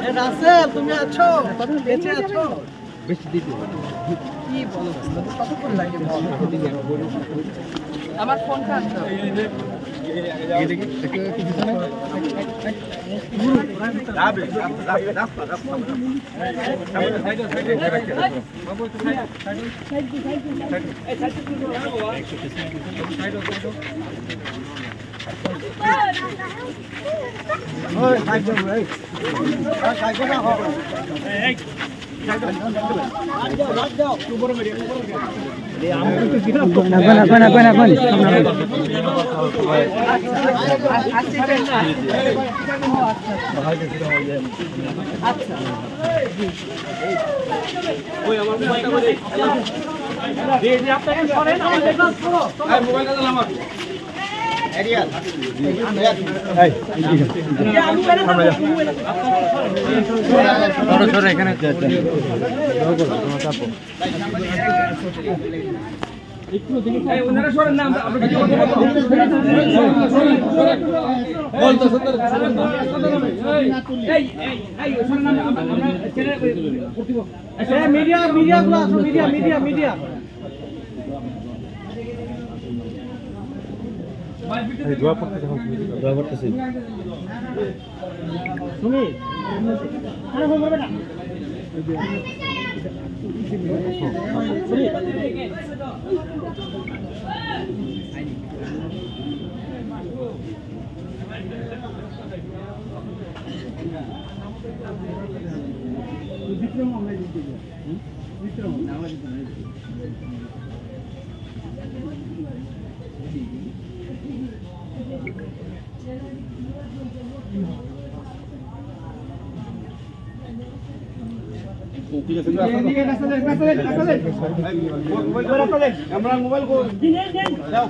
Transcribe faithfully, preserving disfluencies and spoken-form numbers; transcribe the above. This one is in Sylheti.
এ রাসেল, তুমি আছো? বেঁচে আছো? কি বলো? কতক্ষণ লাগে? আমার ফোনটা আনতে হবে। এখন, এখন, এখন, এখন। মিডিয়া, মিডিয়া গুলো আসো, মিডিয়া, মিডিয়া, মিডিয়া। দোয়া পড়তেছে, দোয়া পড়তেছে। তুমি, আরে, বলবে না। আমরা মোবাইল কো-, যাও।